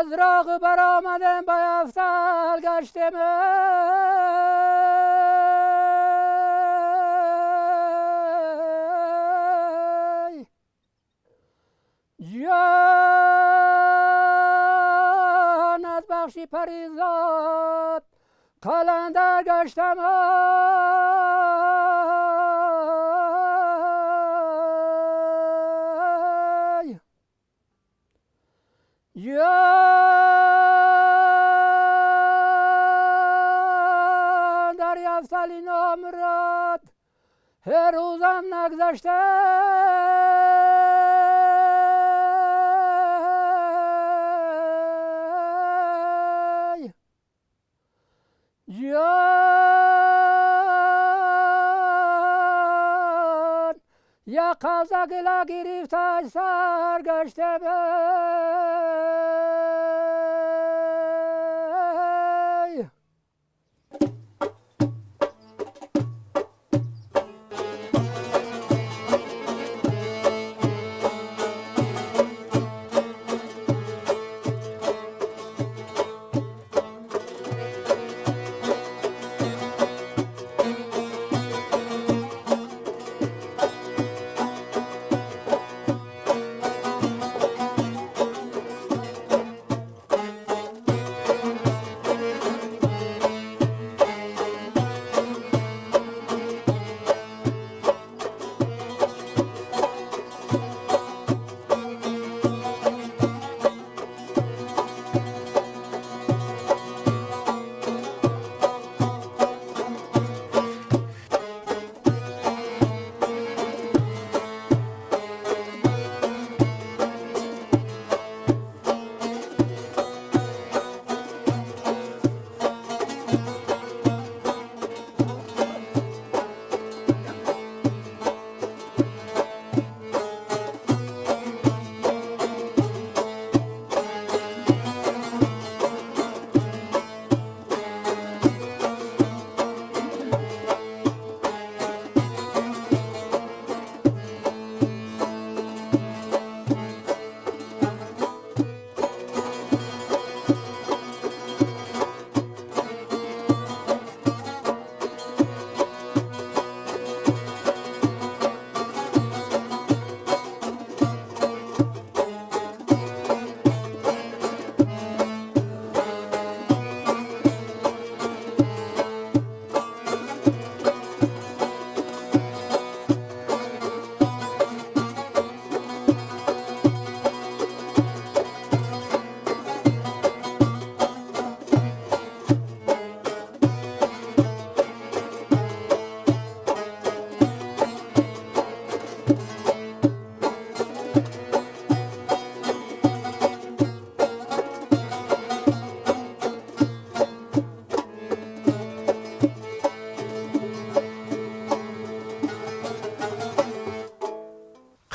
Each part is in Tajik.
از راغ برآمدم به افتل گشتم جان از بخشی پریزاد قلندر گشتم جان در یفتلی نامراد هر روزم نگذشته جان یا قبضه گلا گرفته سر گشته.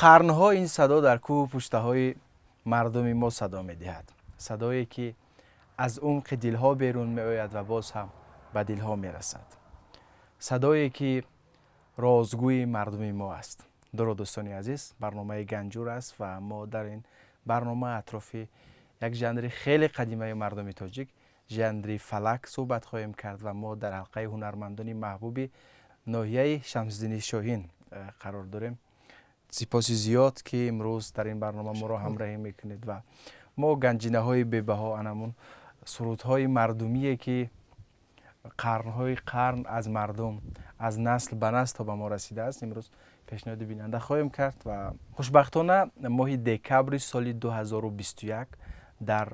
Қарнҳо ин садо дар кӯҳу пуштаҳои мардуми мо садо медиҳад, садое ки аз умқи дилҳо берун меояд ва боз ҳам ба дилҳо мерасад, садое ки розгӯи мардуми мо аст. Дуруд, дӯстони азиз, барномаи Ганҷур аст ва мо дар ин барнома атрофи як жанри хеле қадимаи мардуми тоҷик, жанри фалак, суҳбат хоҳем кард ва мо дар ҳалқаи ҳунармандони маҳбуби ноҳияи Шамсиддини Шоҳин қарор дорем. Сипоси зиёд, ки имрӯз дар ин барнома моро ҳамроҳӣ мекунед ва мо ганҷинаҳои бебаҳо, анамун сурудҳои мардумие, ки қарнҳои қарн аз мардум, аз насл ба насл то ба мо расидааст, имрӯз пешниҳоди бинанда хоҳем кард. Ва хушбахтона моҳи декабри соли 2021 дар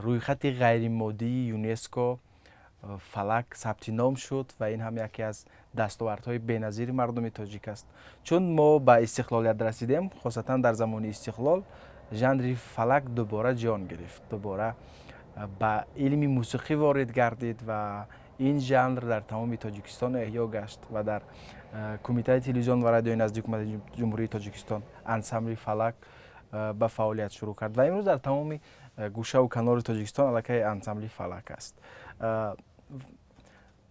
рӯйхати ғайримоддии ЮНЕСКО фалак сабти ном шуд ва ин ҳам яке аз дастовардҳои беназири мардуми тоҷик аст. Чун мо ба истиқлолият расидем, хосатан дар замони истиқлол, жанри фалак дубора ҷон гирифт, дубора ба илми мусиқӣ ворид гардид ва ин жанр дар тамоми Тоҷикистон эҳё гашт ва дар Кумитаи телевизион ва радиои назди Ҳукумати Ҷумҳурии Тоҷикистон ансамбли фалак ба фаъолият шурӯъ кард ва имрӯз дар тамоми гӯшаву канори Тоҷикистон аллакай ансамбли фалак аст.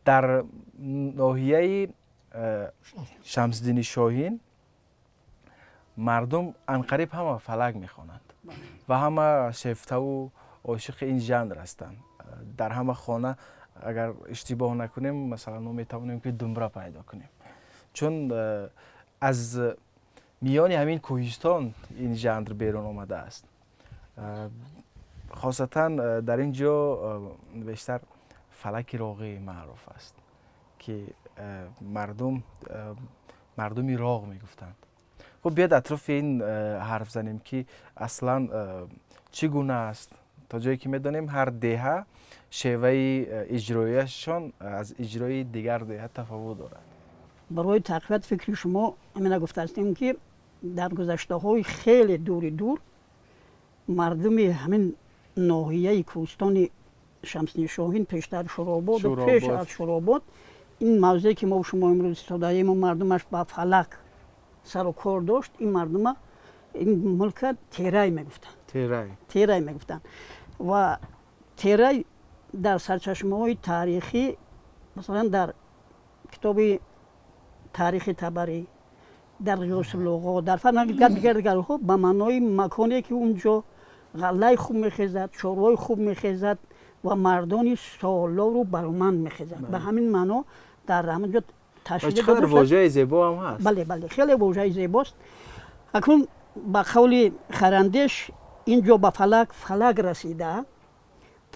Дар ноҳияи Шамсиддини Шоҳин мардум анқариб ҳама фалак мехонанд ва ҳама шефтаву Ошиқи ин жанр ҳастанд. Дар ҳама хона, агар иштибоҳ накунем, масалан, мо метавонем, ки думбра пайдо кунем, чун аз миёни ҳамин кӯҳистон ин жанр берун омадааст. Хосатан дар ин ҷо бештар фалаки роғӣ маъруф аст, ки мардуми Роғ мегуфтанд. Хуб, биёед, атрофи ин ҳарф занем, ки аслан чӣ гуна аст. То ҷое ки медонем, ҳар деҳа шеваи иҷроияшон аз иҷрои дигар деҳа тафовут дорад. Барои тақвият фикри шумо ҳамина гуфтаастем, ки дар гузаштаҳои хеле дури дур мардуми ҳамин ноҳияи кӯҳистони Шамсиддин Шоҳин, пештар Шурободу пеш аз Шуробод, ин мавзее ки мо шумо имрӯз истодаему мардумаш ба фалак сару кор дошт, ин мардума, ин мулка Терай мегуфтанд. Терай мегуфтанд. Ва Терай дар сарчашмаҳои таърихӣ, масалан, дар китоби Таърихи Табарӣ, дар Ғиёсуллуғот, дар дигар дигарҳо ба маънои маконе, ки он ҷо ғаллаи хуб мехезад, чорвои хуб мехезад ва мардони солору бароманд мехезад, ба ҳамин маъно дар ҳамин ҷо ташкил. Вожаи зебо ҳам ҳаст. Бале, хеле вожаи зебост. Акнун, ба қавли Хайрандеш, ин ҷо ба фалак фалак расида,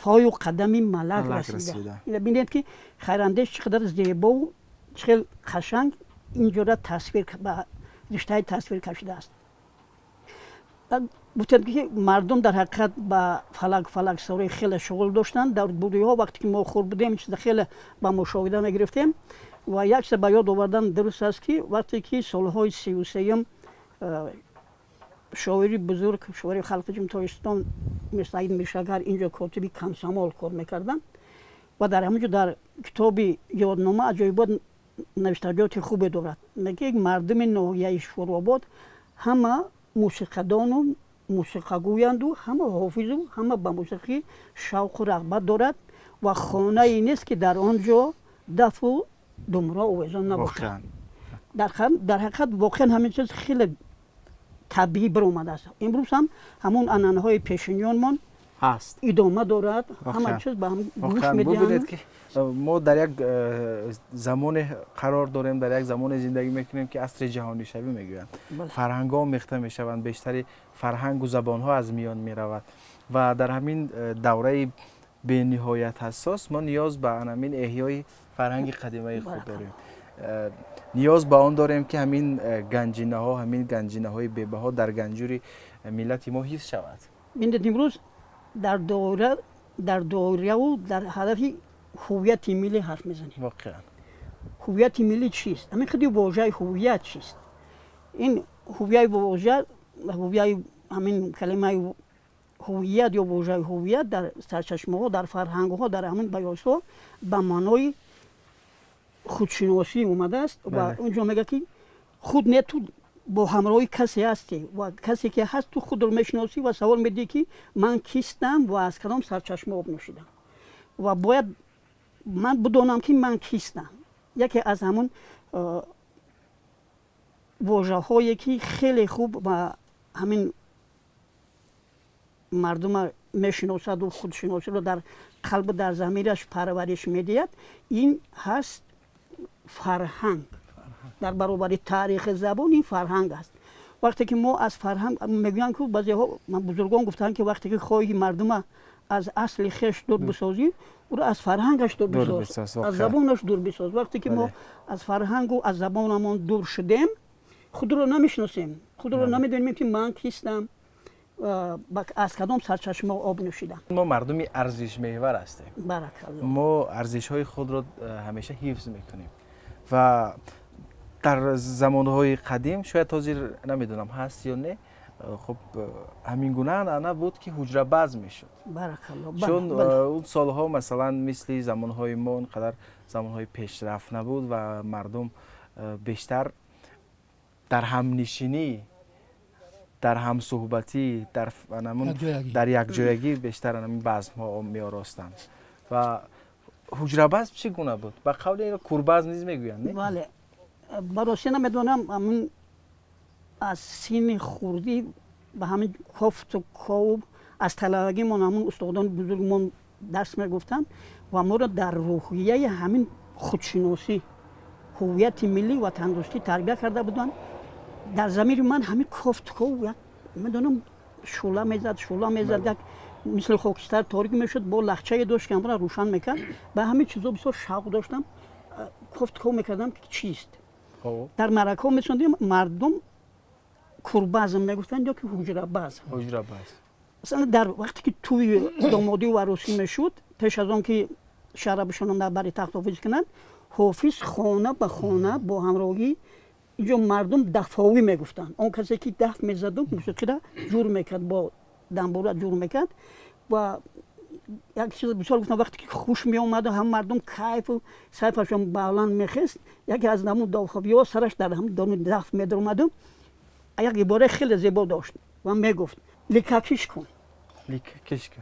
пою қадами малак расида. Бинед, ки Хайрандеш чӣ қадар зебову чӣ хел қашанг ин ҷора тасвир, ба риштаи тасвир кашидааст. Гуфтем, ки мардум дар ҳақиқат ба фалак, фалаксорӣ хеле шуғл доштанд. Дар будиҳо, вақте ки мо хурд будем, чиза хеле ба мушоҳида мегирифтем. Ва як чиза ба ёд овардан дуруст аст, ки вақте ки солҳои 33-юм шоири бузург, шоири халқи Ҷумҳурии Тоҷикистон Мирсаид Миршакар инҷо котиби комсомол кор мекарданд ва дар ҳамин ҷо дар китоби ёднома аҷоибот навиштаҷоти хубе дорад. Мегӯяд, мардуми ноҳияи Шӯробод ҳама мусиқадону мусиқагӯянду, ҳама ҳофизу, ҳама ба мусиқӣ шавқу рағбат дорад ва хонае нест, ки дар он ҷо дафу думро овезон набошад. Дар ҳақиқат, воқеан ҳамин чиз хеле табиӣ биромадааст. Имрӯз ҳам ҳамон анъанаҳои пешиниёнмон ҳаст, идома дорад, ҳама чиз ба ҳам гӯш медиҳанд. Ки мо дар як замоне қарор дорем, дар як замоне зиндагӣ мекунем, ки асри ҷаҳонишавӣ мегӯянд. Фарҳангҳо омехта мешаванд, бештари фарҳангу забонҳо аз миён меравад ва дар ҳамин давраи бениҳоят ҳассос мо ниёз ба ҳамин эҳёи фарҳанги қадимаи худ дорем, ниёз ба он дорем, ки ҳамин ганҷинаҳо, ҳамин ганҷинаҳои бебаҳо дар ганҷури миллати мо ҳифз шавад. Бинед, имрӯз дар доираву дар ҳадафи ҳуввияти миллӣ ҳарф мезанем. Ҳуввияти миллӣ чист? Ҳамин худи вожаи ҳуввият чист? Ин ҳуввияи вожа, ҳуввияи, ҳамин калимаи ҳуввият ё вожаи ҳуввият дар сарчашмаҳо, дар фарҳангҳо, дар ҳамин баёсҳо ба маънои худшиносӣ омадааст. Ва он ҷо мегӯяд, ки худ не, ту бо ҳамроҳи касе ҳастӣ ва касе ки ҳаст, ту худро мешиносӣ ва савол медиҳӣ, ки ман кистам ва аз кадом сарчашма об нӯшидам ва бояд ман бидонам, ки ман кистам. Яке аз ҳамон вожаҳое, ки хеле хуб ба ҳамин мардума мешиносаду худшиносиро дар қалбу дар замираш парвариш медиҳад, ин ҳаст фарҳанг. Дар баробари таърихи забон ин фарҳанг аст. Вақте ки мо аз фарҳанг мегӯянд, ки баъзеҳо бузургон гуфтанд, ки вақте ки хоҳӣ мардума аз асли хеш дур бисозӣ, ӯро аз фарҳангаш дур бисоз, аз забонаш дур бисоз. Вақте ки мо аз фарҳангу аз забонамон дур шудем, худро намешиносем, худро намедонем, ки ман кистам, аз кадом сарчашма об нӯшидам. Мо мардуми арзишмеҳвар ҳастем. Баракалло. Мо арзишҳои худро ҳамеша ҳифз мекунем ва дар замонҳои қадим, шояд ҳозир намедонам, ҳаст ё не, хуб, ҳамин гуна анъана буд, ки ҳуҷрабазм мешуд, чун он солҳо, масалан, мисли замонҳои мо он қадар замонҳои пешрафт набуд ва мардум бештар дар ҳамнишинӣ, дар ҳамсуҳбатӣ, дар якҷоягӣ бештар ҳамин базмҳо меоростанд. Ва ҳуҷрабазм чӣ гуна буд? Ба қавли курбазм низ мегӯянд, не? Бале, ба ростӣ намедонам, ҳамин аз синни хурдӣ ба ҳамин кофту ков. Аз талабагимон ҳамун устодони бузургмон дарс мегуфтанд ва моро дар рӯҳияи ҳамин худшиносӣ, ҳуввияти миллӣ ва тандурустӣ тарбия карда буданд. Дар замири ман ҳамин кофтков як медонам шӯла мезад, шӯла мезад, як мисли хокистар торик мешуд, бо лахчае дошт ки ҳамонро рӯшан мекард. Ба ҳамин чизо бисёр шавқ доштам, кофтков мекардам ки чист. Дар маъракаҳо месондем, мардум курбазм мегуфтанд ё ки ҳуҷрабазм. Ҳуҷрабазм. Масалан, дар вақте ки тӯи домодӣ ва арӯсӣ мешуд, пеш аз он ки шаҳра бишонанд бари тахт ҳофиз кунанд, ҳофиз хона ба хона бо ҳамроҳӣ инҷо мардум дафовӣ мегуфтанд. Он касе ки даф мезаду мусиқиро ҷур мекард, бо дамбура ҷур мекард. Ва як чиз бисёр гуфтам, вақте ки хуш меомаду ҳам мардум кайфу сайфашон баланд мехест, яке аз ҳамун дафовиҳо сараш дар ҳамун даф медаромаду як ибораи хеле зебо дошт ва мегуфт: ликакиш кун.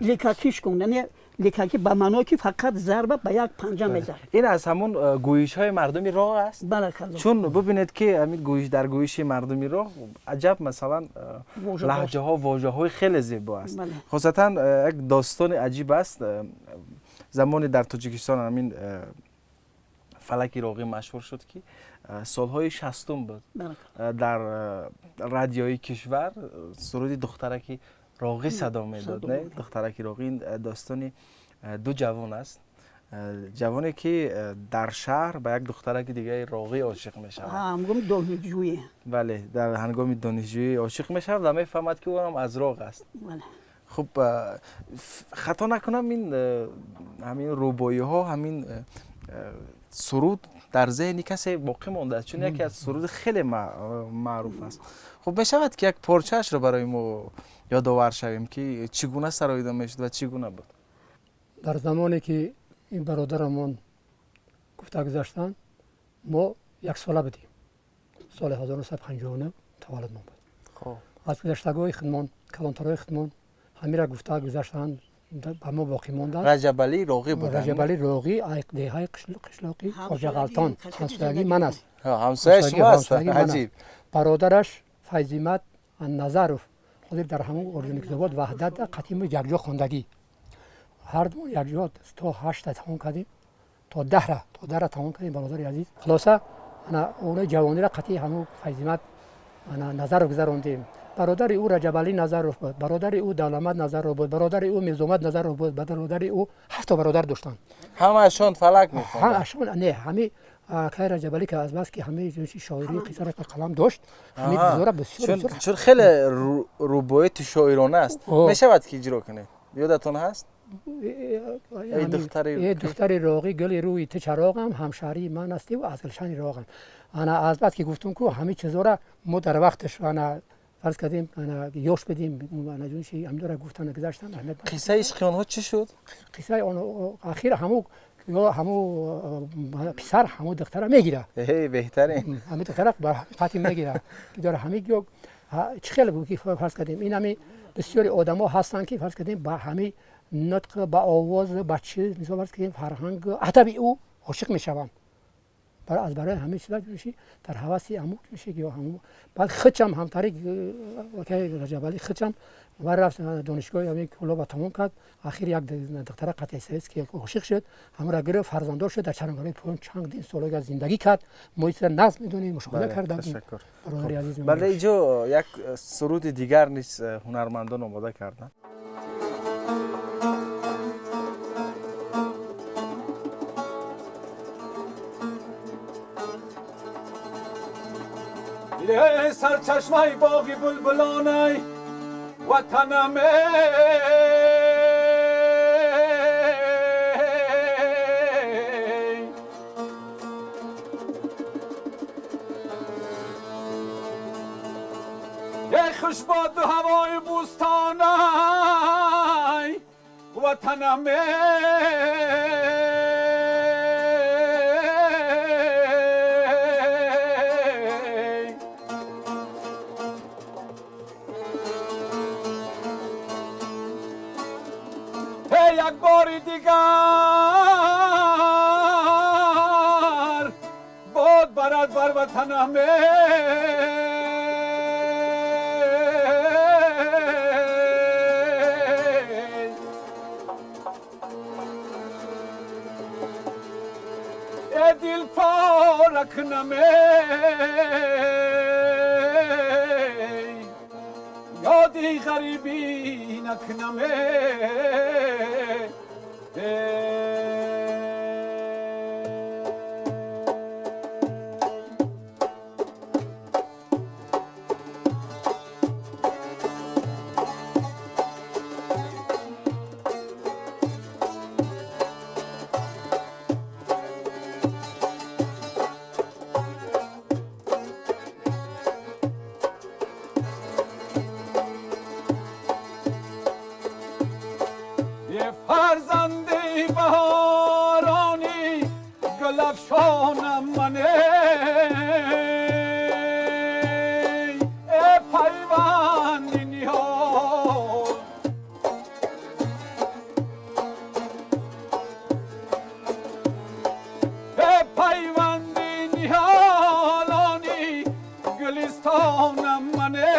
Ликакиш кун, яъне ликаки ба маъное ки фақат зарба ба як панҷа мезад. Ин аз ҳамун гӯйишҳои мардуми роҳ аст. Чун бубинед ки ҳамин гӯйиш дар гӯйиши мардуми роҳ аҷаб, масалан, лаҳҷаҳо, вожаҳои хеле зебо аст. Хусусан як достони аҷиб аст. Замоне дар Тоҷикистон ҳамин фалаки роғӣ машҳур шуд ки солҳои 60 буд. Дар радиои кишвар суруди духтараки роғӣ садо медод. Не, духтараки роғӣ ин достони ду ҷавон аст. Ҷавоне ки дар шаҳр ба як духтараки дигари роғӣ ошиқ мешавад. Ҳангоми донишҷӯӣ. Бале, дар ҳангоми донишҷӯӣ ошиқ мешавад ва мефаҳмад ки ӯ ҳам аз роғ аст. Хуб, хато накунам, ин ҳамин рубоиҳо, ҳамин суруд дар зеҳни касе боқӣ мондааст, чун яке аз суруди хеле маъруф аст. Хуб, мешавад ки як порчаашро барои мо ёдовар шавем ки чӣ гуна сароида мешуд ва чӣ гуна буд? Дар замоне ки ин бародарамон гуфта гузаштанд, мо як сола будем. Соли 1959 таваллудмон буд. Аз гузаштагоҳи худмон, калонтарои худмон ҳамира гуфта гузаштанд, ба мо боқӣ мондааст. Раҷабалӣ Роғӣ буд. Раҷабалӣ Роғӣ, деҳаи қишлоқи Хоҷағалтон, ҳамсоягии ман аст. Ҳамсояи шумо аст? Аҷиб. Бародараш Файзимат Назаров ҳозир дар ҳамон Орджоникидзобод Ваҳдат қатъи якҷо хондагӣ. Ҳарду якҷо то 8 тамом кардем, то 10 тамом кардем, бародари азиз. Хулоса, ана онаи ҷавониро қатъи ҳамон Файзимат Назаров гузарондем. Бародари ӯ Раҷабалӣ Назаров буд, бародари ӯ Давламат Назаров буд, бародари ӯ Мирзомад Назаров буд, бародари ӯ 7 бародар доштанд. Ҳамаашон фалак мехонданд? Ҳамаашон не, ҳами кай Раҷабалӣ ки аз бас ки ҳамаи шоирии қиссаро қалам дошт, ҳамин чизҳоро бисёр чун хеле рубоияти шоирона аст. Мешавад ки иҷро кунед? Ёдатон ҳаст? Эй духтари роғӣ, гули рӯи ту чароғам, ҳамшаҳрии ман ҳастӣ ва аз гулшани роғам. Ана аз бас ки гуфтум ку ҳамин чизҳоро мо дар вақташ ана фарз кардем, ана ёш бидем, ана ҷунши ҳамдора гуфтан гузаштан. Қиссаи ишқи онҳо чӣ шуд? Қиссаи охир ҳамун ё ҳамун писар ҳамун духтара мегирад. Беҳтарин. Ҳамин духтара қатъи мегирад. Дора ҳамин ё чӣ хеле буд ки фарз кардем, ин ҳами бисёри одамо ҳастанд ки фарз кардем ба ҳамин нутқ, ба овоз, ба чиз, мисол фарз кардем фарҳанг, адаби ӯ ошиқ мешаванд. Аз барои ҳамин чиза дар ҳаваси ҳамун ё ҳамун баъд худшам ҳамтари Раҷабалӣ худшам ва рафт донишгоҳи ҳамин Кӯлоба тамом кард. Ахир як духтара қатъи советский ошиқ шуд, ҳамонро гирифт, фарзанддор шуд, дар Чарангарои поён чанд солага зиндагӣ кард. Мо ин чиза нағз медонем, мушоҳида кардам. Бародари азиз, бале, инҷо як суруди дигар низ ҳунармандон омода карданд. سرچشمه باغی بلبلانه وطنم ای خوش باد هوای بوستانه وطنم یک بار دیگر باد برد بر وطنم Дил пора кунам, ёди ғарибӣ накунам. Фарзанди баҳорони гулафшонам мане, э пайванди ниҳол, э пайванди ниҳолони гулистонам мане.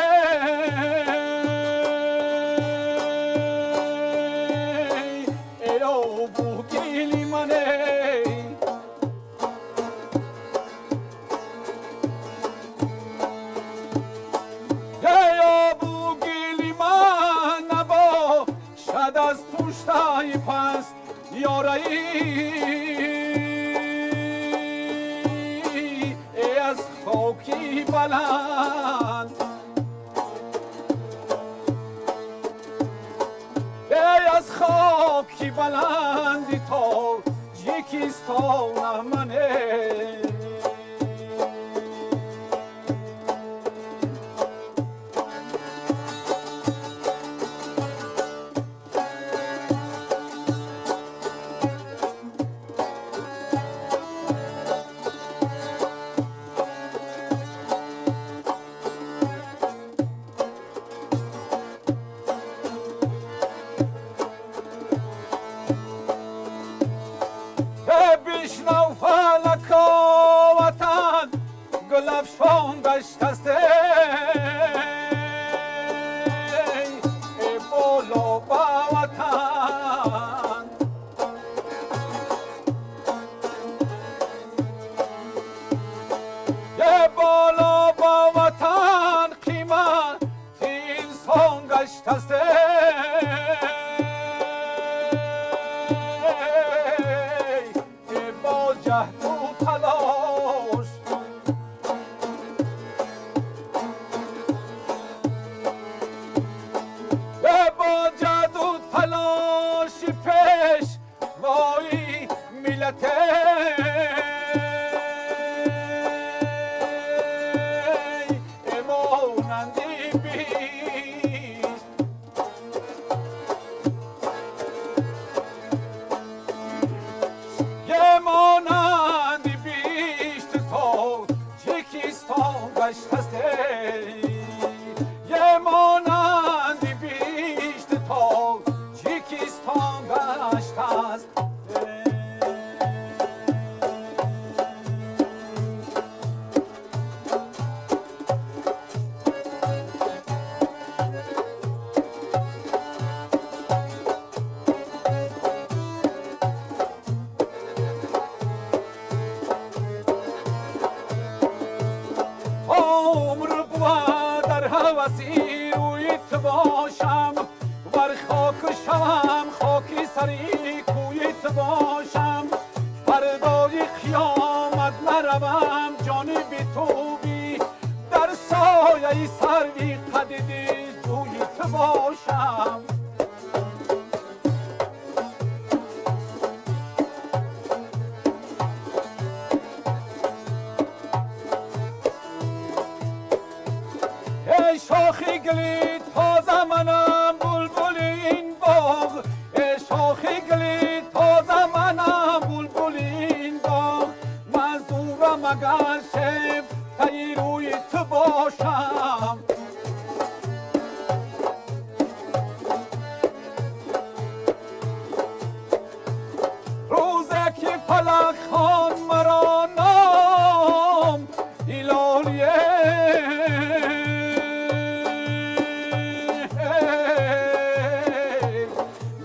Аз пуштаи паст ёраи, аз хоки баланд, аз хоки баланди Тоҷикистонам мане. Бишнав, фалако, ватан гулафшон гаштаст, э боло ба ватан, э боло ба ватан, қимати инсон гаштаст. Ҷаҳду талош, бо ҷаҳду талоши пешвои миллате, монанди бист, монанди бишт Тоҷикистон гаштаст, монанди бишт Тоҷикистон гаштаст. Умр бува дар ҳаваси рӯи ту бошам, бар хок шавам хоки сари кӯи ту бошам. Фардои қиёмат наравам ҷониби тубӣ, дар сояи сарви қади ҷӯи ту бошам. Эй шохи гули тоза, манам булбули ин боғ, эй шохи гули тоза, манам булбули ин боғ. Манзурам агар шефтаи рӯи ту бошам. Рӯзе ки фалак хон маро ном ҳилолие,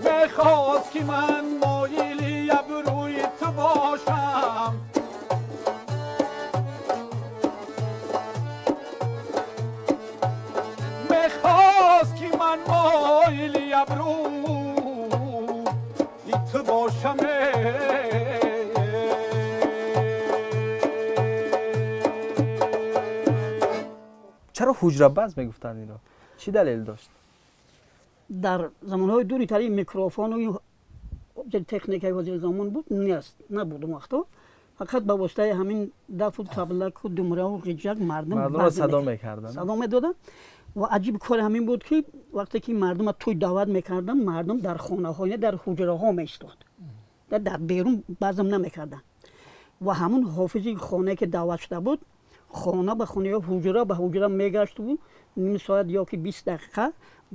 мехост ки ман моили абрӯи ту бошам. تو باشم. چرا حجره بزم میگفتند اینو؟ چی دلیل داشت؟ در زمانهای دوری تری میکروفون و تکنیک های زمان بود نیست، نبود اون وقتا. فقط با واسطه همین دف و تبلک و دمره و قیچک مردم صدا میکردن، صدا میدادن. و عجیب کار همین بود که وقتی که مردم توی دعوت میکردن، مردم در خانه های در حجره ها میستاد، در بیرون بزم نمیکردن. و همون حافظی خانه که دعوت شده بود، خانه به خانه یا حجره به حجره میگشت و نیم ساعت یا که 20 دقیقه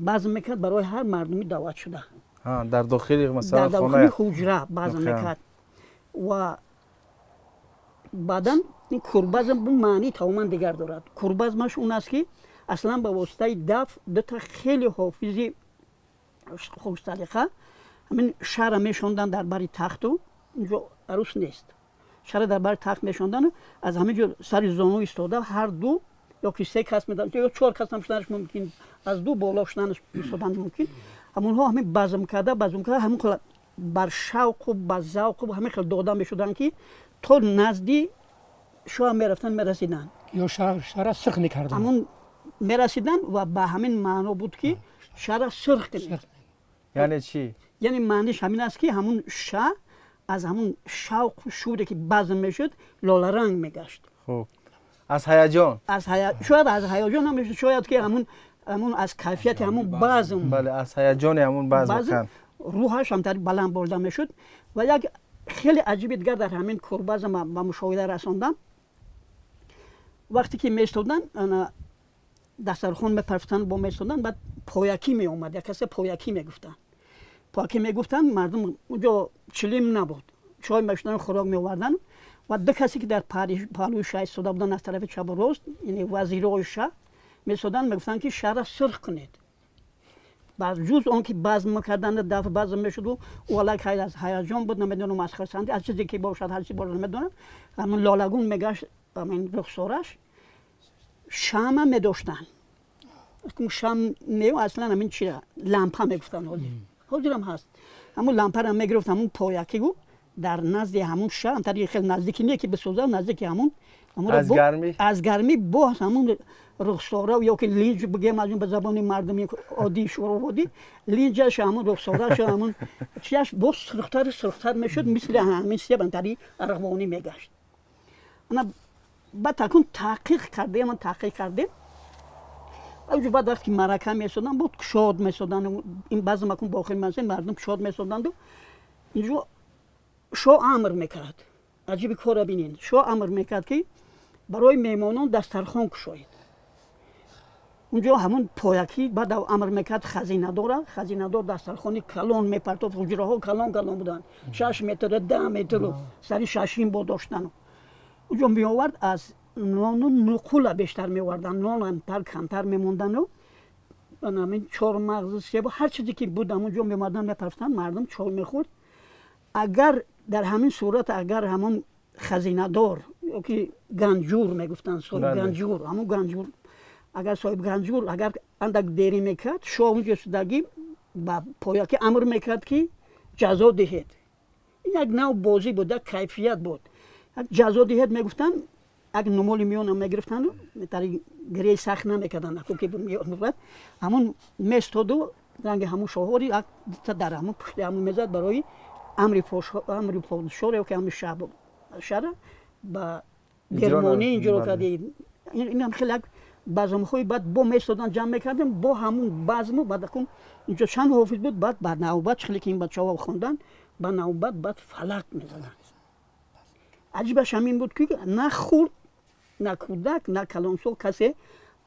بزم میکرد برای هر مردمی دعوت شده. در داخل مثلا در داخل حجره بزم میکرد. و بعدا این کربزم به معنی تماما دیگر دارد. کربزمش اون است که اصلا به واسطه دف دو تا خیلی حافظی خوش سلیقه همین شهر میشوندن در بری تخت و اینجا عروس نیست، شهر در بری تخت میشوندن و از همین جور سر زانو ایستاده هر دو یا که سه کس میدن یا چهار کس هم شدنش ممکن، از دو بالا شدنش ایستادن ممکن. همونها همین بزم کرده همون خیلی بر شوق و بر ذوق و همین خیلی داده میشدن که تا نزدی شاه میرفتن میرسیدن یا شهر سرخ میکردن، همون میرسیدن و به همین معنا بود که شهر سرخ کنید. یعنی چی؟ یعنی معنیش همین است که همون شهر از همون شوق و شوری که بزم میشد لاله رنگ میگشت. خب از هیجان، شاید از هیجان هم میشد، شاید که همون از کیفیت همون بزم، بله از هیجان همون بزم روحش هم تر بلند برده میشد. و یک خیلی عجیب دیگر در همین کربزم به مشاهده رساندم، وقتی که میستادن دسترخوان میپرفتن با میستادن، بعد پایکی می اومد، یک کسی پایکی میگفتن، پایکی میگفتن مردم اونجا چلیم نبود، چای میشدن خوراک میآوردن. و دو کسی که در پهلوی شاه ایستاده بودن از طرف چپ و راست، یعنی وزیرای شاه، میستادن میگفتن که شهر سرخ کنید. بعد جز آن که بزم میکردن دفع بزم میشد و اولک از هیجان بود، نمیدونم از خرسندی از چیزی که باشد هر چیزی باشد نمیدونم، همون لالگون میگشت همین رخسارش. شمع میداشتن، شمع نه اصلا همین چیه لامپا میگفتن، حاضر هم هست، همون لامپا را میگرفت همون پایکی گو در نزد همون شمع، تا خیلی نزدیکی نه که بسوزه، نزدیک همون از گرمی باز همون رخساره یا که لینج بگیم از اون به زبان مردمی عادی شورآبادی، لینجش همون رخسارهش همون چیش باز سرختر میشد، مثل همین سیب تری ارغوانی میگشت. انا بعد تکون تحقیق کردیم، من تحقیق کردیم. اونجا بعد وقتی مرکه میسودن بود شاد میسودن، این بعضی مکان باخر میسودن مردم شاد میسودند. اینجا شاه امر میکرد، عجیب کار ببینین، شاه امر میکرد که برای میمانان دسترخوان کشایید. اونجا همون پایکی بعد امر میکرد خزینه داره، خزینه دار دسترخوانی کلان میپرتافت، حجره ها کلان کلان بودن، 6 متر 10 متر سری ششین با داشتن. اونجا می آورد از نان و نقوله بیشتر می آوردن، نان هم کمتر میموندن و همین چهار مغز سیب هر چیزی که بود اونجا می آوردن میپرفتن، مردم چای میخورد. اگر در همین صورت اگر همون خزینه دار یا که گنجور میگفتن، صاحب گنجور، همون گنجور، اگر صاحب گنجور اگر اندک دیری میکرد، شاه اونجا شدگی با پایکی امر میکرد که جزا دهید. این یک نوع بازی بود، یک کیفیت بود. جزا دهید میگفتن، اگر نمال میان میگرفتن تری گریه سخت نمیکردن، که میاد همون میستاد و رنگ همون شاهوری در همون پشت همون میزد برای امر پادشاه یا که امر شهر با گرمانی اینجا کردی. این هم خیلی بزم‌های بعد با میستادن جمع میکردیم با همون بزم. بعد کن اینجا چند حافظ بود، بعد بعد نوبت خیلی که این بچه‌ها خوندن با نوبت بعد فلک میزدن. عجیبش همین بود که نه خورد نه کودک نه کلانسال کسی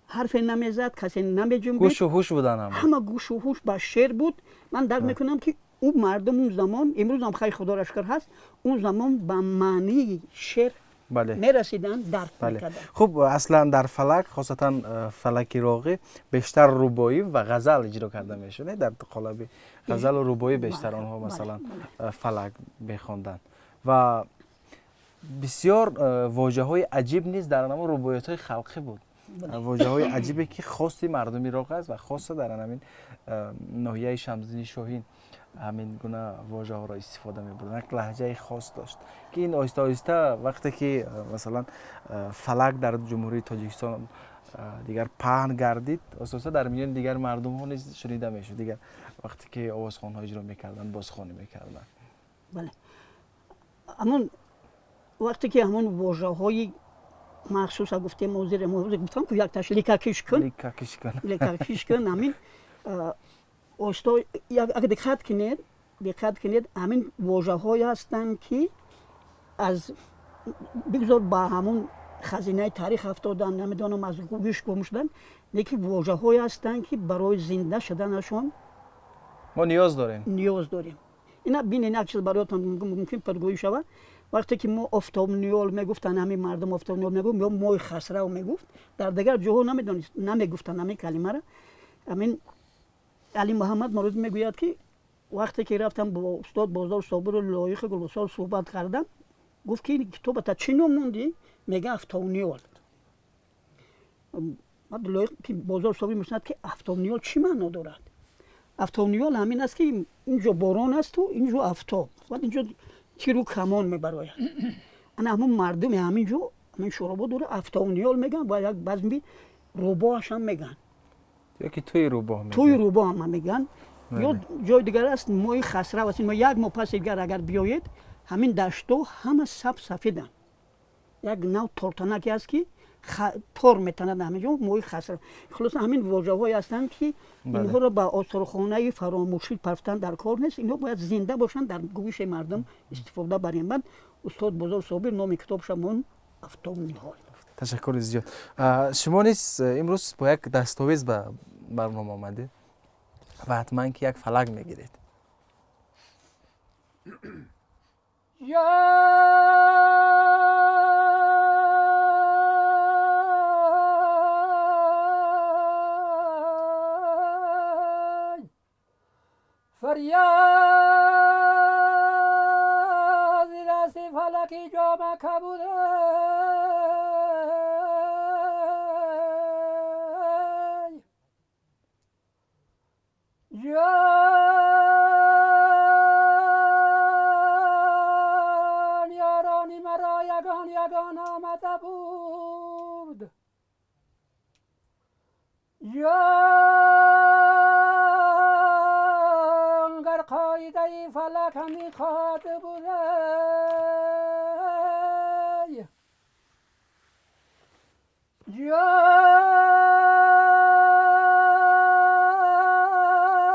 حرف نمیزد، کسی نمیجنبید، گوش و هوش بودن، همه گوش و هوش با شعر بود. من درک میکنم که اون مردم اون زمان، امروز هم خیلی خدا را شکر هست، اون زمان به معنی شعر میرسیدن، درک میکردن. خب اصلا در فلک، خاصتا فلک راغی، بیشتر رباعی و غزل اجرا کرده میشد. در قالب غزل و رباعی بیشتر آنها مثلا فلک میخواندند و بسیار واژه‌های عجیب نیز در نام رباعیات‌های خلقی بود. واژه‌های عجیبی که خاص مردم عراق است و خاص در همین ناحیه شمس‌الدین شاهین Ҳамин гуна вожаҳоро истифода мебурданд, як лаҳҷаи хос дошт, ки ин оҳиста оҳиста вақте ки масалан фалак дар Ҷумҳурии Тоҷикистон дигар паҳн гардид, оҳиста оҳиста дар миёни дигар мардумҳо низ шунида мешуд. Дигар вақте ки овозхонҳо иҷро мекарданд, бозхонӣ мекарданд. Бале, ҳамон вақте ки ҳамон вожаҳои махсуса гуфтем, ҳозир гуфтам ку, якташ ликакиш кун. Ликакиш кун. Ликакиш кун. Ҳамин оҳиста, агар диққат кунед, ҳамин вожаҳое ҳастанд, ки аз бигзор ба ҳамон хазинаи таърих афтоданд, намедонам, аз гӯш гум шуданд, лекин вожаҳое ҳастанд, ки барои зинда шуданашон мо ниёз дорем. Ниёз дорем. Ина бинед, як чиз бароятон мумкин падгӯӣ шавад. Вақте ки мо офтобниёл мегуфтанд, ҳамин мардум офтобниёл мегуфт ё мои хасрав мегуфт, дар дигар ҷоҳо намедонист, намегуфтанд ҳамин калимаро. Ҳамин Али Муҳаммад Мурод мегӯяд, ки вақте ки рафтам бо устод Бозор Собиру Лоиқи Гулбусор суҳбат кардам, гуфт, ки китобата чӣ ном мондӣ? Мега, Афтобниёл. Лоиқ ки Бозор Собир мешунад, ки афтобниёл чӣ маъно дорад? Афтобниёл ҳамин аст, ки инҷо борон асту инҷо афтоб, баъд инҷо тиру камон мебарояд. Ана ҳамон мардуми ҳамин ҷо, ҳамин Шӯробод, афтобниёл мегӯянд ва як базми рӯбоҳашам мегӯянд. Ёки тӯи рӯбоҳ. Тӯи рӯбоҳ ҳама мегӯянд. Ё ҷои дигар аст, моҳи хасрав аст. Мо як моҳ паси дигар агар биёед, ҳамин даштҳо ҳама саб сафеданд, як нав тортанаке аст, ки тор метанад ҳамин ҷо, моҳи хасрав. Хулоса, ҳамин вожаҳое ҳастанд, ки инҳоро ба осорхонаи фаромӯшӣ партан дар кор нест. Инҳо бояд зинда бошанд, дар гӯши мардум истифода барем. Баъд устод Бозор Собир номи китобша мон Афтобниҳол. Ташаккури зиёд. Шумо низ имрӯз бо як дастовез ба барнома омадед ва ҳатман ки як фалак мегиред. فریاد دست فلکی جامه کبوده. جان یارانی مرا یگان یگان آمده بود. جان گر قاعده فلک همی خواهد بوده.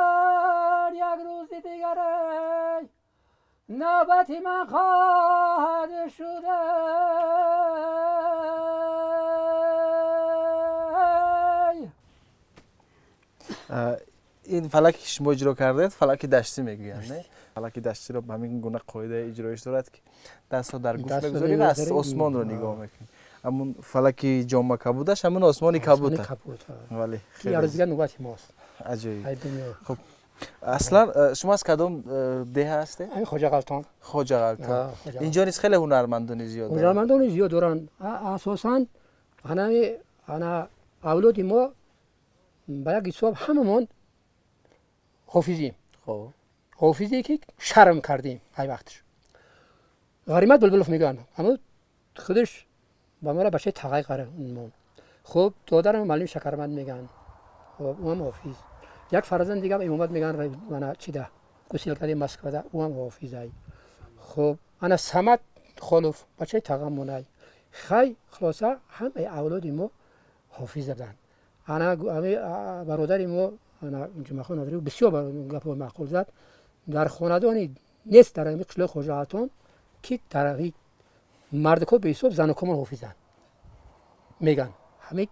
جان یک روز دیگر نوبتی من خواهد شده. Ин фалаке ки шумо иҷро кардед, фалаки даштӣ мегӯянд, не? Фалаки даштиро ба ҳамин гуна қоидаи иҷроиш дорад, ки дастҳо дар гӯш дастро мегузорӣ ва аз мегузорӣ, осмонро нигоҳ мекунӣ. Ҳамун фалаки ҷома кабудаш ҳамун осмони кабуд. Осмони кабуд. Вале як рӯз дигар нӯбати мост. Аҷоиб. Ай дунё. Аслан шумо аз кадом деҳа ҳастед? Ҳамин Хоҷағалтон. Хоҷағалтон. Хоҷағалтон. Инҷо низ хеле ҳунармандони зиёд доранд. Ҳунармандони зиёд доранд. Асосан ҳанами ана авлоди мо ба як ҳисоб ҳамамон ҳофизем. Ҳофизе, ки шарм кардем ай вақтш. Ғаримат Булбулов мегӯянд, ҳамо худаш ба мора бачаи тағай қара. Хуб, додарам муаллим Шакарманд мегӯянд, хуб, ӯам ҳофиз. Як фарзанд дигам Имомат мегӯянд, мана чида гусел кардем Москвада, ӯам ҳофизай. Хуб, ана Самад Холов бачаи тағамонай. Хай, хулоса, ҳамаи авлоди мо ҳофиз буданд. Ана ҳами бародари мо, ана Ҷумъахон Назарӣ, бисёр гапҳои маъқул зад. Дар хонадони нест дар ҳами қишлоқи Хоҷаалтон, ки дар ҳами мардакҳо беҳисоб занакҳомон ҳофизанд мегӯянд. Ҳами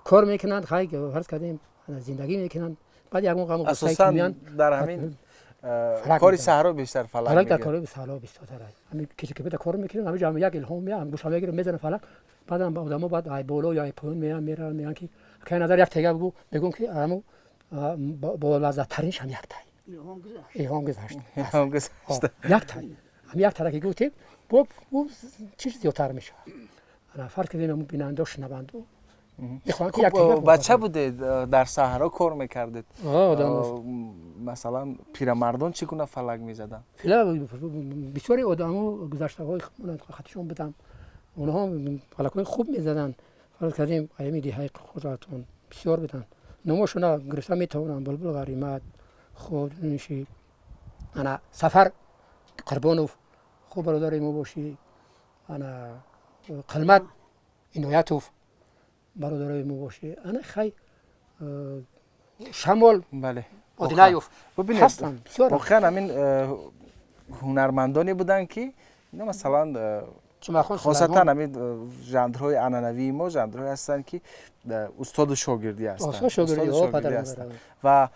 кор мекунанд, хай, фарз кардем, зиндагӣ мекунанд, баъд ягон ғаму ғуссае ки Асосан меянд, дар ҳамин фалак кори мезананд. саҳро бештар фалак фалак дар мегӯянд. кори саҳро бисёртар аст. Ҳамин кичикипита кор мекунем, ҳамин ҷо як илҳом меяд, гӯша мегирем, мезанам фалак. Баъдан одамо баъд ай боло ё ай поён меянд, мераванд, мегӯянд, ки акай Назар, як тега бигӯ. Мегӯм, ки ҳамун болаззаттаринш ҳам як тай. Илҳом гузашт. Илҳом гузашт. Илҳом гузашт. Як тай, ҳам як тара ки гуфтем, бо чиз зиёдтар мешавад. Ана фарз кардем, ҳамун бинандао, шунавандао Бача будед, дар саҳро кор мекардед, масалан, пирамардон чӣ гуна фалак мезаданд? Бисёри одамо гузаштаҳои хатишон буданд, онҳо фалакҳои хуб мезаданд. Фарз кардем, аями деҳаи худатон бисёр буданд, номошона гирифта метавонам: Булбул Ғаримат, хуб ниши, ана Сафар Қурбонов, хуб бародари мо бошӣ, ана Қилмат Иноятов, бародарои мо бошӣ, ана хай Шамол Одинаев ҳастанд бисёр. Воқеан, ҳамин ҳунармандоне буданд, ки ино, масалан, хосатан ҳамин жанрҳои анъанавии мо жанрҳое ҳастанд, ки устоду шогирдӣ ҳастанд ва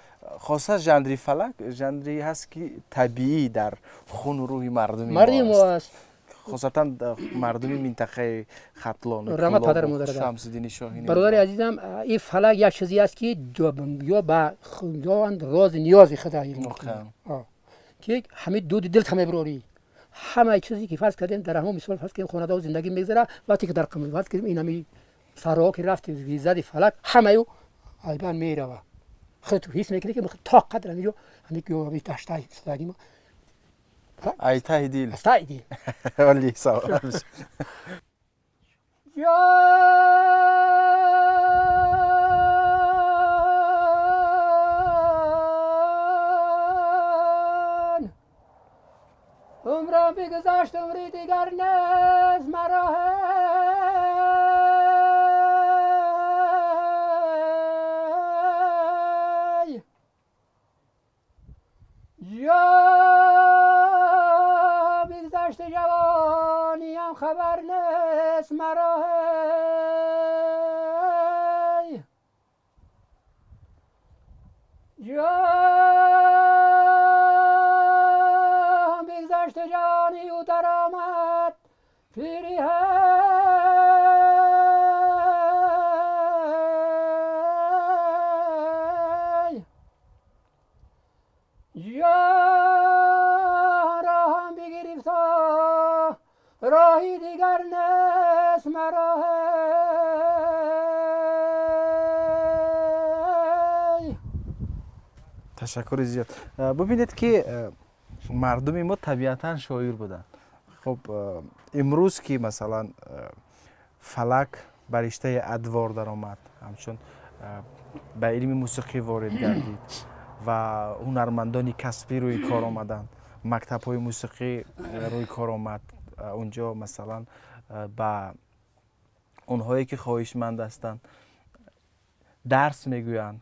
хоса жанри фалак жанре ҳаст, ки табиӣ дар хуну рӯҳи мардуми мо аст, хосатан мардуми минтақаи Хатлон. Раҳмат падару модарам. Шамсиддини Шоҳинӣ. Бародари азизам, ин фалак як чизе аст, ки ё ба Худованд рози ниёзи худа, ки ҳамин дуди дилта мебирорӣ, ҳамаи чизе ки, фарз кардем, дар ҳамон мисол, фарз кардем, хонадо зиндагӣ мегзара, вақте ки дар, фарз кардем, ин ҳами сарроҳо ки рафти, зади фалак, ҳамаю айбан мерава, худту ҳис мекунӣ, ки то қадр ҳамиҷо ҳами дашта зиндагӣ мо. Ай таҳи дил. Аз таҳи дил. Олӣ, саломат. Ҷон, умрам бигузашт, умри дигар нест маро ҳей. Ҷон, бигзашт ҷавониям, хабар нест маро ҳей. Ҷон, бигзашт ҷавонию даромад пири ҳей. Ҷон, роҳам бигирифта, роҳи дигар нест маро ҳей. Ташаккури зиёд. Бубинед, ки мардуми мо табиатан шоир буданд. Хуб, имрӯз ки, масалан, фалак ба риштаи адвор даромад, ҳамчун ба илми мусиқӣ ворид гардид ва ҳунармандони касбӣ рӯи кор омаданд, мактабҳои мусиқӣ рӯи кор омад, унҷо, масалан, ба онҳое ки хоҳишманд ҳастанд, дарс мегӯянд,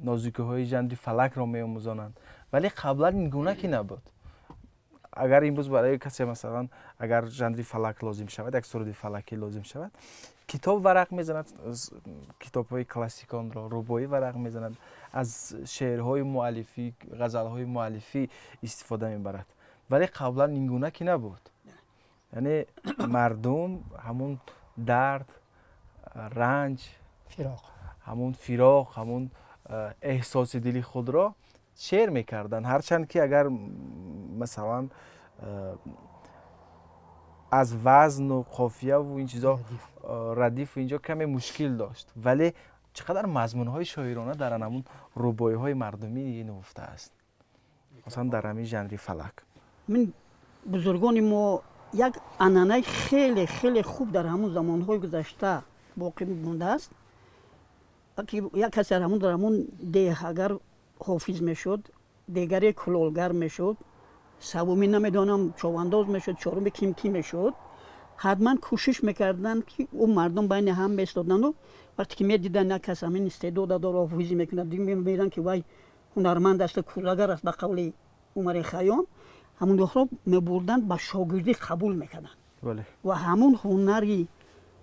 нозукиҳои жанри фалакро меомӯзонанд. Вале қаблан ин гуна ки набуд. Агар имрӯз барои касе, масалан, агар жанри фалак лозим шавад, як суруди фалакӣ лозим шавад, китоб варақ мезанад, китобҳои классиконро, рубоӣ варақ мезанад, аз шеърҳои муаллифӣ, ғазалҳои муаллифӣ истифода мебарад. Вале қаблан ин гуна ки набуд. Яъне мардум ҳамун дард, ранҷ, фироқ, ҳамун фироқ, ҳамун эҳсоси дили худро шеър мекарданд. Ҳарчанд ки агар, масалан, аз вазну қофияву ин чизо, радифу инҷо каме мушкил дошт, вале чӣ қадар мазмунҳои шоирона дар ҳамун рубоиҳои мардумӣ нуҳуфта аст, масалан, дар ҳамин жанри фалак. Ҳамин бузургони мо як анъанаи хеле хеле хуб дар ҳамун замонҳои гузашта боқӣ мондааст, ки як касе дар ҳамун деҳ агар ҳофиз мешуд, дигаре кулолгар мешуд, саввумӣ, намедонам, човандоз мешуд, чоруми ким ки мешуд, ҳатман кӯшиш мекарданд, ки ӯ мардум байни ҳам меистоданду вақте ки медиданд, як кас ҳамин истеъдода дора, ҳофизӣ мекунад, мебинанд, ки вай ҳунарманд асту кӯзагар аст, ба қавли Умари Хайём, ҳамонҳоро мебурданд, ба шогирдӣ қабул мекарданд ва ҳамун ҳунари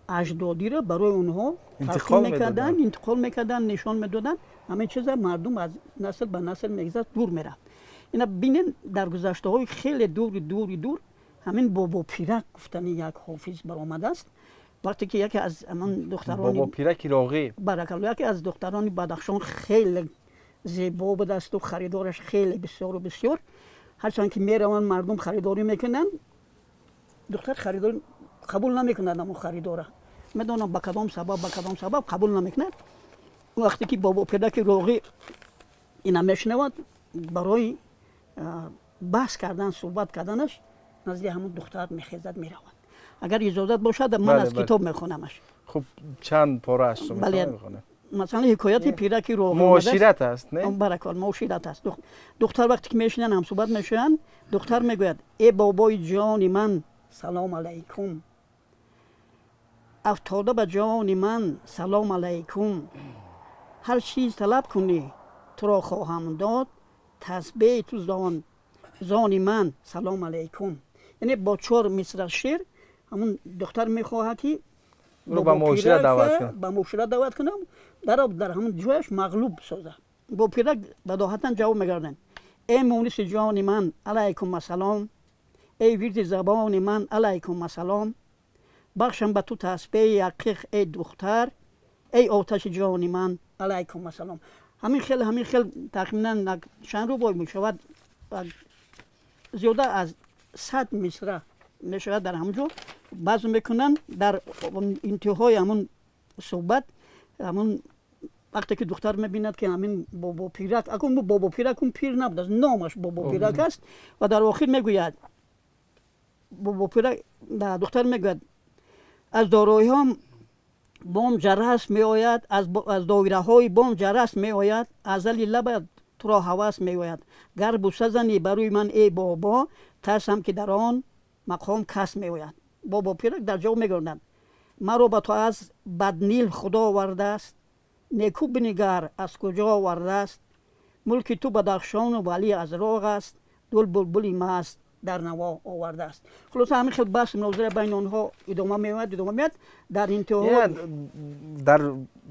аҷдодиро барои онҳо интиқол мекарданд, интиқол мекарданд, нишон медоданд. Ҳамин чиза мардум аз насл ба насл мегузашт, дур мерафт. Ина бинен, дар гузаштаҳои хеле дури дури дур ҳамин Бобопирак гуфтани як ҳофиз баромадааст. Вақте ки яке аз ҳамон духтарони Бобопираки Роғӣ. Баракалло. Яке аз духтарони Бадахшон хеле зебо будасту харидораш хеле бисёру бисёр. Ҳарчанд ки мераванд, мардум харидорӣ мекунанд, духтар харидор қабул намекунад ҳамон харидора. Медонам, ба кадом сабаб қабул намекунад. Вақте ки Бобо Пираки Роғӣ ина мешунавад, барои баҳс кардан, суҳбат карданаш назди ҳамун духтар мехезад, меравад. Агар иҷозат бошад, ман аз китоб мехонамаш. Хуб, чанд пораашро? Масалан, ҳикояти Пираки Роғӣ. Муошират аст, не? Баракалло, муошират аст. Духтар вақте ки мешинанд, ҳамсуҳбат мешаванд, духтар мегӯяд: «Э бобои ҷони ман, салом алайкум, афтода ба ҷони ман, салом алайкум. Ҳар чиз талаб кунӣ, туро хоҳам дод, тасбеҳи ту зони ман, салом алайкум». Яъне бо чор мисра шеър ҳамун духтар мехоҳад, ки ба муошират даъват кунам, дар ҳамун ҷояш мағлуб созад. Бо Пирак бадоҳатан ҷавоб мегарданд: «Э муниси ҷони ман, алайкум ассалом, эй вирди забони ман, алайкум ассалом. Бахшам ба ту тасбеҳи ақиқ, эй духтар, эй оташи ҷони ман, алайкум ассалом». Ҳамин хел тахминан чанд рубоӣ мешавад? Зиёда аз 100 мисра мешавад. Дар ҳамон ҷо баъзе мекунанд. Дар интиҳои ҳамун суҳбат, ҳамун вақте ки духтар мебинад, ки ҳамин Бобопирак, акун Бобопирак он пир набудааст, номаш Бобопирак аст. Ва дар охир мегӯяд Бобопирак, духтар мегӯяд: «Аз дороиҳом бом ҷарас меояд, аз доираҳои бом ҷарас меояд, аз али лабат туро ҳавас меояд. Гар буса занӣ ба рӯи ман, эй бобо, тарсам, ки дар он мақом кас меояд». Бобопирак дар ҷавоб мегӯяд: «Маро ба ту аз Баднил Худо овардааст, неку бинигар, аз куҷо овардааст. Мулки ту Бадахшону вали аз Роғ аст, дул булбули маст дар наво овардааст». Хулоса, ҳамин хел баҳс, мунозира байни онҳо идома меояд, идома меояд. Дар интиҳо Дар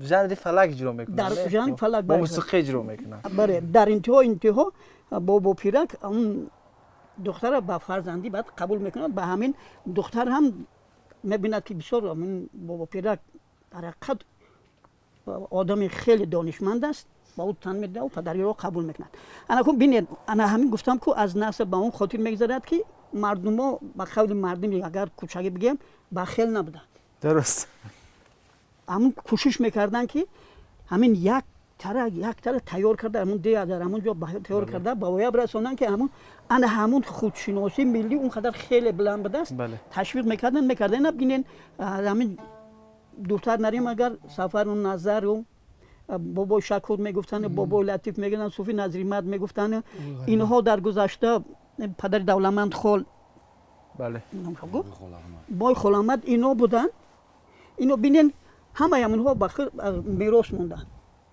жанри фалак иҷро мекунад? Дар жанри фалак. Бо мусиқӣ иҷро мекунад. Бале, дар интиҳо Бобопирак он духтара ба фарзандӣ баъд қабул мекунад. Ба ҳамин духтар ҳам мебинад, ки бисёр ҳамин Бобопирак дар ҳақиқат одами хеле донишманд аст, ба ӯ тан медиҳад, падариро қабул мекунад. Анакун бинед, ана ҳамин гуфтам, ку аз насл ба он хотир мегузарад, ки мардумо, ба қавли мардуми агар кӯчагӣ бигӯем, бахел набуданд. Ҳамун кӯшиш мекарданд, ки ҳамин як тара тайёр карда, ҳамун дея дар ҳамун ҷо тайёр карда, ба воя расонанд, ки ҳамун ана ҳамун худшиносии миллӣ он қадар хеле баланд будааст. Ташвиқ мекарданд. Бинед, ҳамин дуртар нарем, агар Сафару Назару Бобои Шакур мегуфтанд, Бобои Латиф мегуфтанд, Суфи Назримат мегуфтанд, инҳо дар гузашта падари Давламанд хол, бой Холамад, ино буданд. Ино бинен, ҳамаи ҳаминҳо ба мерос монданд.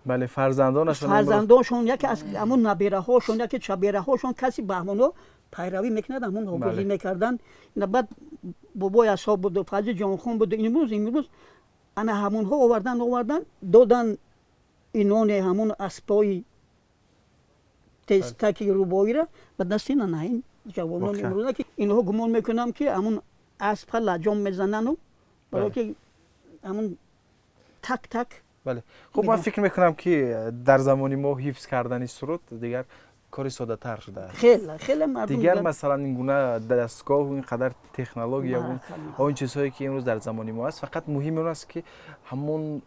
Бале, фарзандонашон. Фарзандоншон, яке аз ҳамун набераҳошон, яке чабераҳошон, касе ба ҳамонҳо пайравӣ мекунад, ҳамон ҳофизӣ мекарданд. Баъд Бобои Асҳоб буду, Фазли Ҷонхон буду. Имрӯз ана ҳамонҳо овардан додан, иноне ҳамун аспои тезтаки рубоира ба дасти на ин ҷавонон имрӯза, ки инҳо гумон мекунам, ки ҳамун аспа лаҷом мезанану, барое ки ҳамун так так. Бале, хуб, ман фикр мекунам, ки дар замони мо ҳифз кардани суруд дигар кори соддатар шудааст. Хеле, хеле мардум. Дигар, масалан, ин гуна дастгоҳу ин қадар технология, он чизҳое ки имрӯз дар замони мо аст, фақат муҳим он аст, ки ҳамон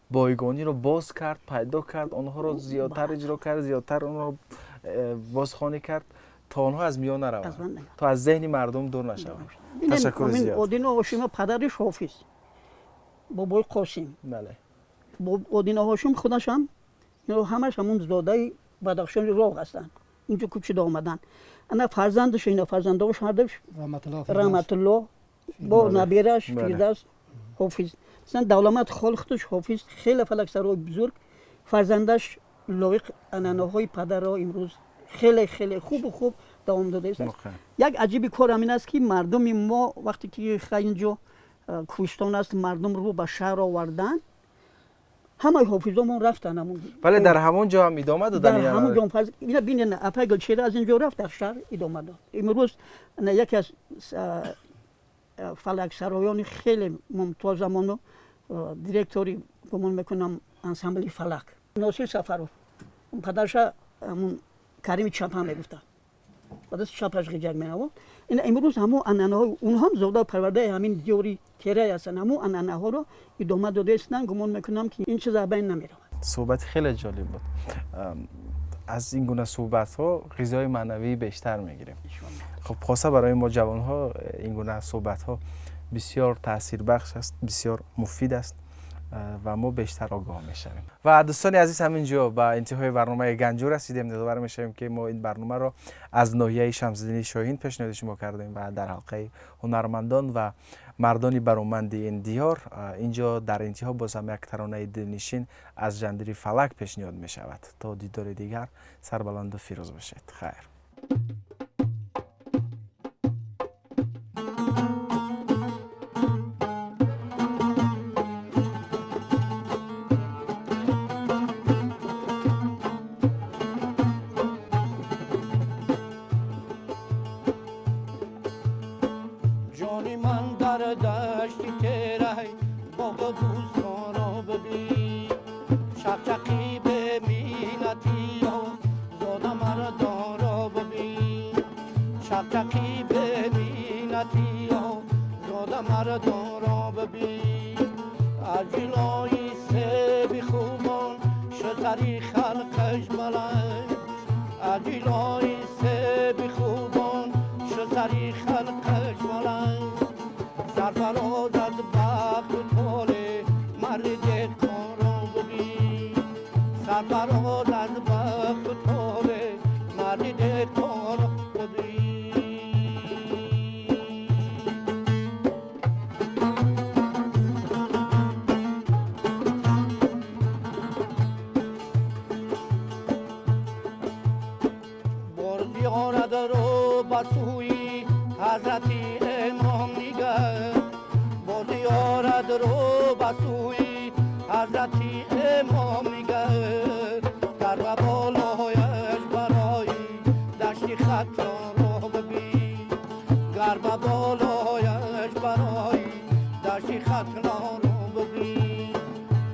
бойгониро боз кард, пайдо кард, онҳоро зиёдтар иҷро кард, зиёдтар онҳоро бозхонӣ кард, то онҳо аз миён нараванд, то аз зеҳни мардум дур нашаванд. Ташаккури зиёд. Одино Ҳошима падариш ҳофиз, Бобои Қосим. Одино Ҳошим худашам, ҳамаш ҳамун зодаи Бадахшони Роғ ҳастанд, инҷо кӯчида омаданд. Ана фарзандаш, ина фарзандош ҳардаш, Раҳматулло бо набираш Фирдавс ҳофиз. Масалан, Давламат хол худаш ҳофиз, хеле фалаксарои бузург. Фарзандаш лоиқ ананаҳои падарро имрӯз хеле, хеле хубу хуб давом додааст. Як аҷиби кор ҳамин аст, ки мардуми мо вақте ки инҷо кӯҳистон аст, мардум рӯ ба шаҳр овардан, ҳамаи ҳофизомон рафтанд. Вале дар ҳамон ҷо ҳам идома доданд. Дар ҳамон ҷо. Ина бинед, апай Гулчеҳра аз ин ҷо рафт, дар шаҳр идома дод. Имрӯз яке аз фалаксароёни хеле мумтозамону директори, гумон мекунам, ансамбли «Фалак», Носир Сафаров, падарша ҳамун Карими Чапа мегуфтанд. Ба дасти чапаш ғиҷак менавохт. Ин имрӯз ҳамун анъанаҳо, онҳо ҳам зода парвардаи ҳамин диёри Терай ҳастанд, ҳамун анъанаҳоро идома дода истанд. Гумон мекунам, ки ин чиз аз байн намеравад. Суҳбати хеле ҷолиб буд. Аз ин гуна суҳбатҳо ғизои маънавии бештар мегирем. Хуб, хоса барои мо ҷавонҳо ин гуна суҳбатҳо бисёр таъсирбахш аст, бисёр муфид аст ва мо бештар огоҳ мешавем. Ва дӯстони азиз, ҳамин ҷо ба интиҳои барномаи Ганҷур расидем. Ёдовар мешавем, ки мо ин барномаро аз ноҳияи Шамсиддини Шоҳин пешниҳоди шумо кардем ва дар ҳалқаи ҳунармандон ва мардони бароманди ин диёр. Инҷо дар интиҳо боз ҳам як таронаи дилнишин аз Ҷандири Фалак пешниҳод мешавад. То дидори дигар сарбаланду фирӯз бошед. Хайр. Ҷони ман, дар дашти Терай боғу бӯстонро бибин, чақчақи беминатиё зода мардонро бибин, чақчақи беминатиё зода мардонро бибин. Аз ҷилои себи хубон шуд сари халқаш баланд, аз ҷилои себи хубон шуд сари халқаш баланд. Сарфароз аз бахту толеъ марди деҳқонро бибин, сарфароз аз бахту толеъ марди деҳқонро бибин. Бор зиёрат рӯ ба сӯи ҳазрати имом нигар, бо зиёрат рӯ ба сӯи ҳазрати имом нигар. Дар болояш барои дашти Хатлонро бибин, гар ба болояш барои дашти Хатлонро бибин.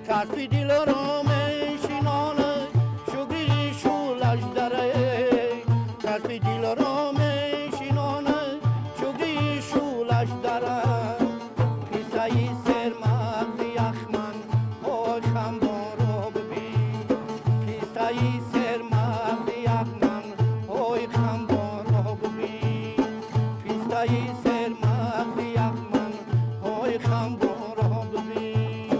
Касби дилро мешинонад шукри шӯлаш даре, касби дилро мешинонад шукри шӯлаш дара. Пистаи сермағзи яхман ҳой хамбонро бибин, пистаи сермағзи яхман ҳой хамбонро бибин, пистаи сермағзи яхман ҳой хамбонро бибин.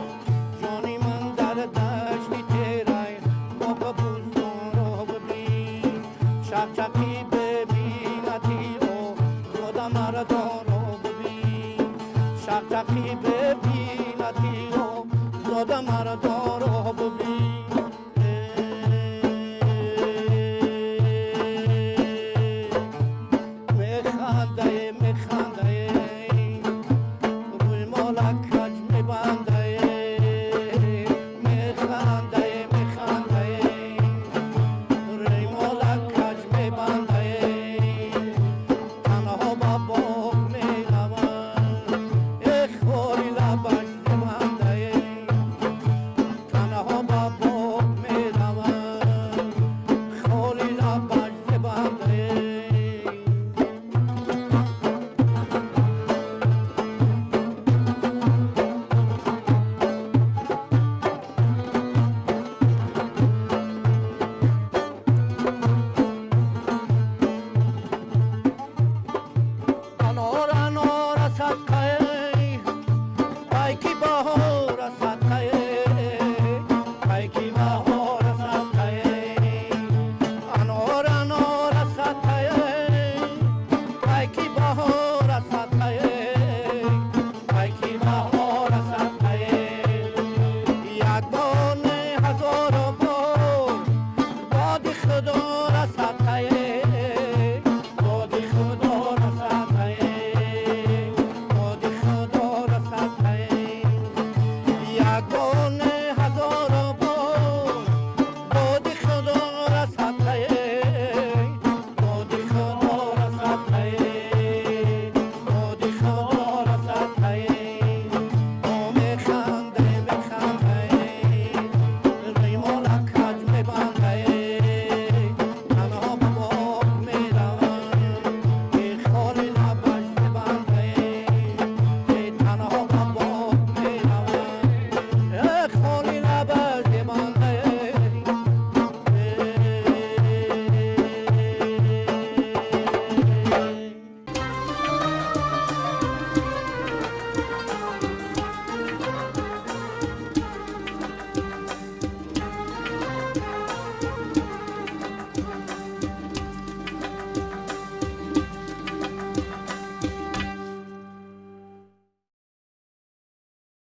Ҷони ман, дар дашти Терай боғу бӯстонро бибин, чақчақи беминати зода мардонро бибин, чақчақи беминати зода мардонро бибин. Механдае, механдае, рӯи молак каҷ мебандае, механдае, механдае, рӯи молак каҷ мебандае. Танҳо ба боғ меравад, э хори лабаш зебандае, танҳо ба боғ меравад, холи лабаш зебандае. Анор, анор садқае, пайки баҳор садқае, пайки баҳор садқае. Анор, анор садқае, пайки баҳор.